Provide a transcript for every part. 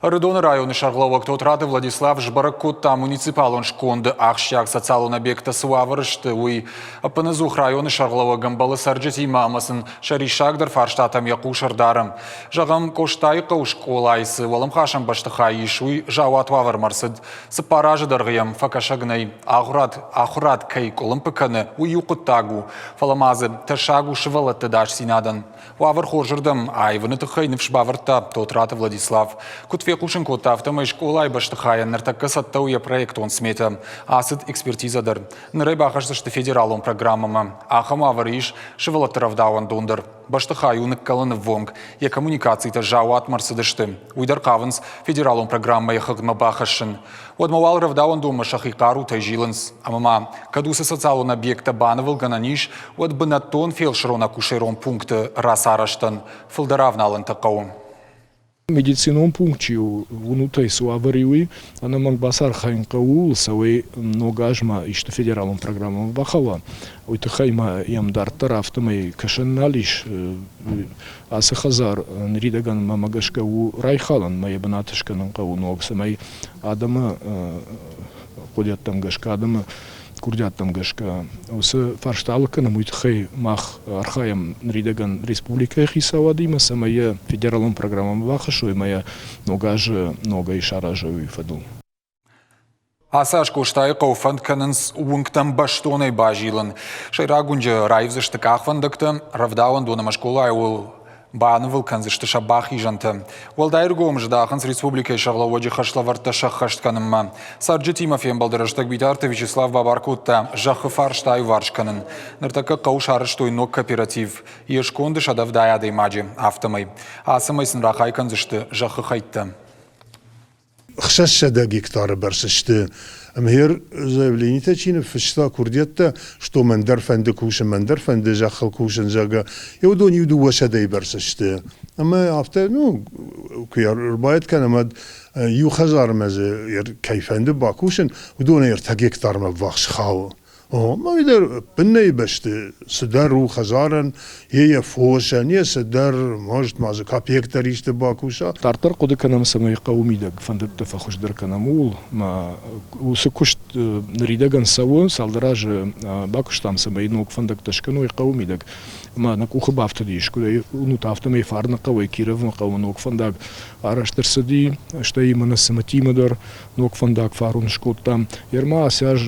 Ӕрыдоны районы сӕргълӕууӕг Тотраты Владислав сбӕрӕг кодта муниципалон сконды ахсджиаг социалон объекттӕ цы уавӕры сты, уый. Ӕппынӕдзух районы сӕргълӕууӕг ӕмбӕлы цӕрджытимӕ ӕмӕ сын сӕ риссагдӕр фарстатӕм йӕ хъус ӕрдары. Зӕгъӕм, Къостайыхъӕуы скъолайы цы уӕлӕмхасӕн бӕстыхай ис, уый заууат уавӕрмӕ ӕрцыд. 4 азы дӕргъы йӕм фӕкӕсӕг нӕй. Ахуырад, ахуырад кӕй къуылымпы кӕны, уый иу хъуыддаг у, фӕлӕ ма дзы тӕссаг у сывӕллӕтты ӕдасдзинадӕн. Уавӕр хорзырдӕм аивыны тыххӕй ныфс бавӕрдта Тотраты Владислав. Куыд фехъусын кодта, афтӕмӕй скъолайы бӕстыхайӕн ныртӕккӕ цӕттӕ у йӕ проектон сметӕ. Ацыд экспертизӕ дӕр. Ныр ӕй бахӕсдзысты федералон программӕмӕ. Ахӕм уавӕры ис сывӕллӕтты рӕвдауӕндон дӕр. Бӕстыхай у ныккӕлыны ввонг. Йӕ коммуникацитӕ заууатмӕ ӕрцыдысты. Уый дӕр хъавынц федералон программӕйы хыгъдмӕ бахӕссын. Уӕдмӕ уал рӕвдауӕндонмӕ сӕхи хъарутӕй зилынц. Ӕмӕ ма кӕд уыцы социалон объекттӕ банывылгӕнӕн ис, уӕд бынӕттон фелсырон-акушерон пункты рацарӕзтӕн фылдӕр авналӕнтӕ хъӕуы. Медицинон пункт чи у, уынут ӕй, цы уавӕр и, уый. Ӕнӕмӕнг бацархайын хъӕуы ууыл, цӕуӕй ног азмӕ исты федералон программӕмӕ бахауа. Уый тыххӕй ма йӕм дарддӕр афтӕмӕй кӕсӕн нал ис. Ацы хӕдзар ныридӕгӕн мӕмӕ гӕсгӕ у райхалӕн, мӕ йӕ бынаты скӕнын хъӕуы ног, цӕмӕй адӕмы хъуыдиӕттӕм гӕсгӕ, адӕмы курдиаттӕм гӕсгӕ уыцы фарста алыг кӕнӕм, уый тыххӕй мах архайӕм ныридӕгӕн республикӕйы хицауадимӕ, цӕмӕй йӕ федералон программӕмӕ бахӕссой ӕмӕ йӕ ног азы ногӕй саразой уый фӕдыл. Ацы аз Къостайыхъӕуы фӕнд кӕнынц уынгтӕм бӕстонӕй базилын. Сӕйраг уынджы раивдзысты къахвӕндӕгтӕ, рӕвдауӕндон ӕмӕ скъолайы банывыл кӕндзысты сӕ бахизӕнтӕ. Уӕлдай ӕргом здахынц республикӕйы сӕргълӕууӕджы хӕслӕвӕрдтӕ сӕххӕст кӕнынмӕ. Цӕрджытимӕ фембӕлды рӕстӕг Битарты Вячеслав бабар кодта зӕххы фарст аиуварс кӕнын. Ныртӕккӕ хъӕуы сарӕзтой ног кооператив, йе сконды 170 адӕймаджы, афтӕмӕй. Ацӕмӕй сын рахай кӕндзысты зӕххы хӕйттӕ. 600 гектары бӕрц сты. Ӕмӕ заявленитӕ чи ныффыста, курдиӕттӕ, что мӕн дӕр фӕнды кусын, мӕн дӕр фӕнды зӕххыл кусын, зӕгъгӕ, уыдон иу дыууӕсӕдӕйы бӕрц сты. Ӕмӕ афтӕ, ну, куы ӕрбайд кӕнӕм, уӕд иу хӕдзармӕ дзы кӕй фӕнды бакусын, уыдонӕй ӕртӕ гектармӕ ӕввахс хауы. Уый дӕр быннӕйы бӕсты цыдӕр у хӕдзарӕн, йе йӕ фосӕн, йе цыдӕр, может, ма дзы капек дӕр исты бакуса. Дарддӕр хъуыды кӕнӕм, цӕмӕй хъӕуы мидӕг фӕндӕгтӕ фӕхуыздӕр кӕнӕм, ууыл. Уыцы куыст ныридӕгӕн цӕуы, цалдӕр азы бакуыстам, цӕмӕй ног фӕндӕгтӕ скӕной хъӕуы мидӕг. Ӕмӕ нӕ къухы бафтыдис, куыд ӕй уынут, афтӕмӕй Фарны хъӕуӕй Кировы хъӕуы ног фӕндаг арӕзт ӕрцыди, стӕй мӕнӕ Цымытимӕ дӕр ног фӕндаг фарон скодтам. Ерма ацы аз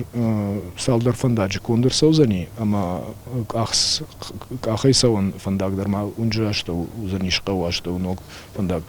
цалдӕр фӕндаджы конд ӕрцӕудзӕни ӕмӕ къахӕй цӕуӕн фӕндаг дӕр ма уынджы астӕу уыдзӕнис, хъӕуы астӕу ног фӕндаг.